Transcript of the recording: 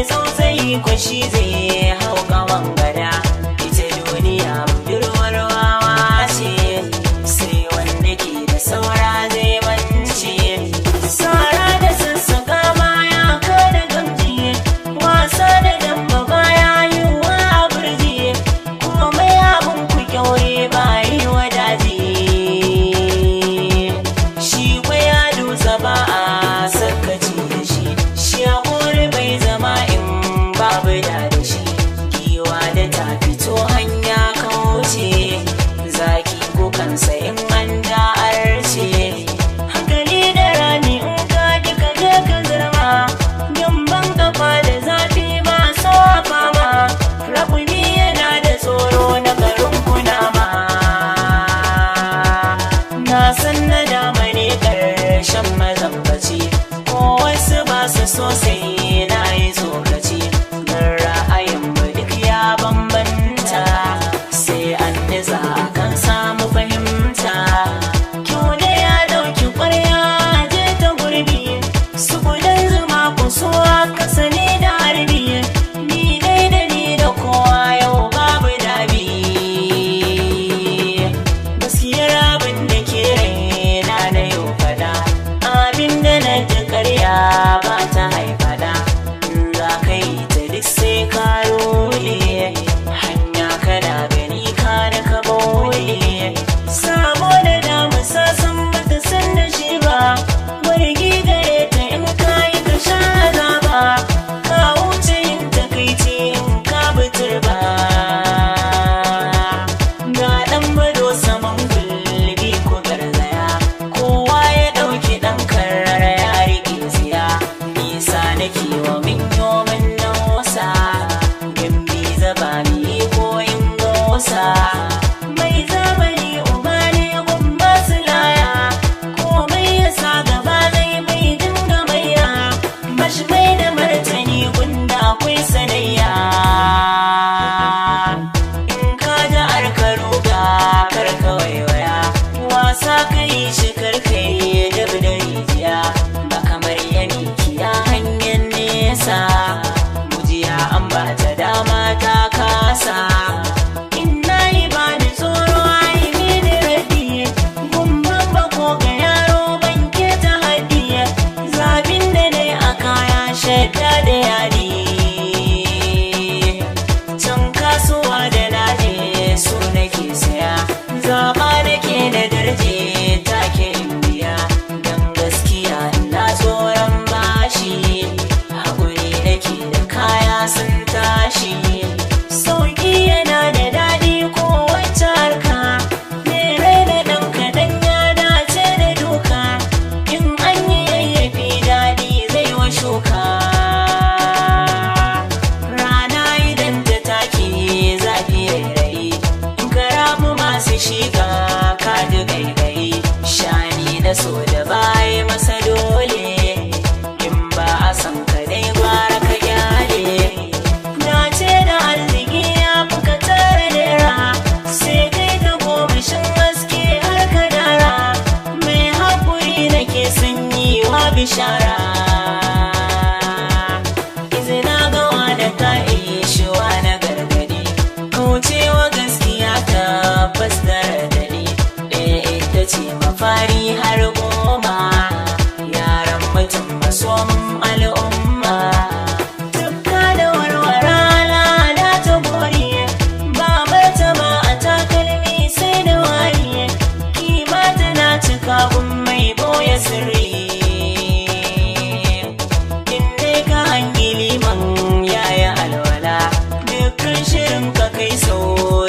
Tsautsayi kwashi zai hau kawan gada. Ita duniya budurwar wawa ce, sai wanda ke da saura zai mance. Sara da sassaka baya ka da gamji, wasa da damba baya yiwuwa a burji, komai abin ku kyaure ba yi wa daji. Shi kwaya dutse ba a sakaci da shi, shi haƙuri bai zama in babu da da shi. Giwa da ta fito hanya kauce, zaki kukansa in an ja arce. Hankali da rami in ka ji ka je ka zirma, gyamban kafa da zafi ba sa fama, raƙumi yana da tsoro na garin kunama. Na san na dama ne ƙarshen mazambaci, ko wasu ba su so sai na yi tsokaci. Don ra'ayinmu duk ya bambanta, sai an nisa kan samu fahimta. Kyau da ya ɗauki ƙwarya je ta gurbi, su kudan zuma ku so aka sani da harbi. Ni dai da ni da kowa yau babu dabi. Gaskiyar abin da ke raina na yau fada, abin da na ji karya ba ta haifada. In za ka yi ta duk sai ka role, hanya kana gani ka da ka bole. Sabo da damu sasan bata san da shi ba, wargi gare ta in ka yi ka sha azaba. Ka wuce yin takaici in ka ba. Ga ɗan bado saman gulbi ku garzaya, kowa ya ɗauki ɗan karara ya riƙe siya. Nisa nake wa min yomin nausa, gambi zaba mi koyin gosa. Mai zamani uba ne gun masu laya, komai ya sa gaba zai bai dinga maiya. Bashi mai da martani gunda akwai sanayya. In ka ji arka ruga kar ka waiwaya, wasa ka yi shi kar ka yi dab da rijiya. Ba kamar ya mikiya hanyar nesa, mujiya an ba ta dama ta kasa. In na yi ba ni tsoro ai mini raddi, gumban ba ko ga yaro ban ke ta haddiya. Zabin da ne a kaya shadda da yadi. Can kasuwa da naje su nake saya, zaba nake da darje take in biya. Dan gaskiya ina tsoron bashi, haƙuri nake da kaya sun tashi. Sauƙi yana da daɗi ko wacce harka, me raina ɗan kaɗan ya dace da duka. In an yi yayyafi daɗi zai wa shuka. Rana idan ta take zafi rairayi, in ka ramu masu shiga ka ji gaigayi. Shani na so da bayi masa dole, in ba a san ka dai gwara ka kyale. Dace da arziki ya fi ka tara naira, sai kai ta gomashin haske har ka dara. Mai haƙuri nake sanyi wa bishara. Izina gawa da ka ishiwa na gargadi, kaucewa gaskiya tabbas da radadi. Ɗaya ita ce mafari har goma, yaran mutum masomin al'umma. Tufka da warwara lada ta gori, ba martaba a takalmi sai da wari. Kima tana cika gun mai boye sirri. In dai ka hangi liman yaya alwala, dukkan shirin ka kai sauri.